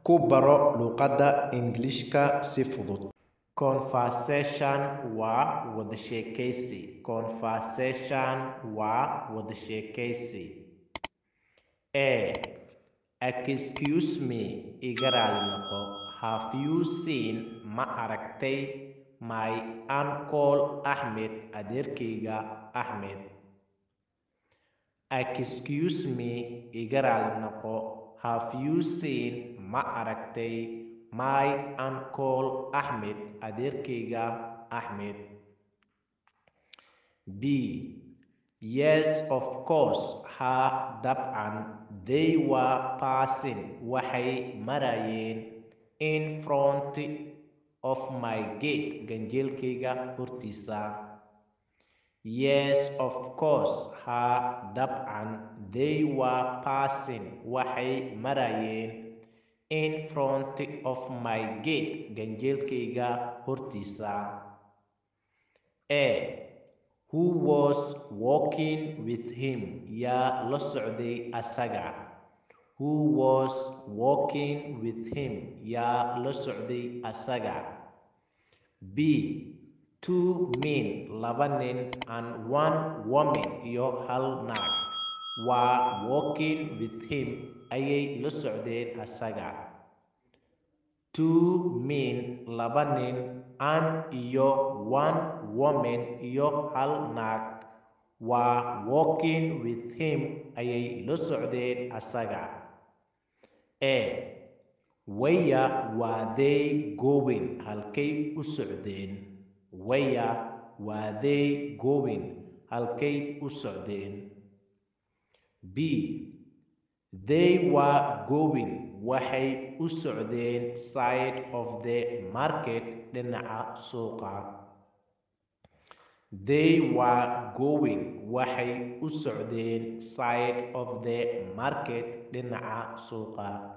Ku baro luqadda Ingiriisiga si fudud. Conversation waa wada sheekaysi. Conversation waa wada sheekaysi. A. Excuse me, iga raali noqo. Have you seen, ma aragtay, my uncle Ahmed, adeerkayga Ahmed? Excuse me, iga raali noqo. Have you seen, ma aragtay, my uncle Ahmed, adeerkayga Ahmed? B. Yes, of course, haa, dabcan. They were passing, waxay marayeen, in front of my gate, ganjeelkayga hortiisa. Yes, of course, haa, dabcan. They were passing, waxay marayeen, in front of my gate, ganjeelkayga hortiisa. A. Who was walking with him? Yaa la socday asaga? Who was walking with him? Yaa la socday asaga? B. Two men, laba nin, and one woman, iyo hal naag, were walking with him, ayay la socdeen asaga. Two men, laba nin, and, iyo, one woman, iyo hal naag, were walking with him, ayay la socdeen asaga. A. Where were they going? Halkay u socdeen? Where were they going? Halkay u socdeen? B. They were going, waxay u socdeen, side of the market, dhinaca suuqa. They were going, waxay u socdeen, side of the market, dhinaca suuqa.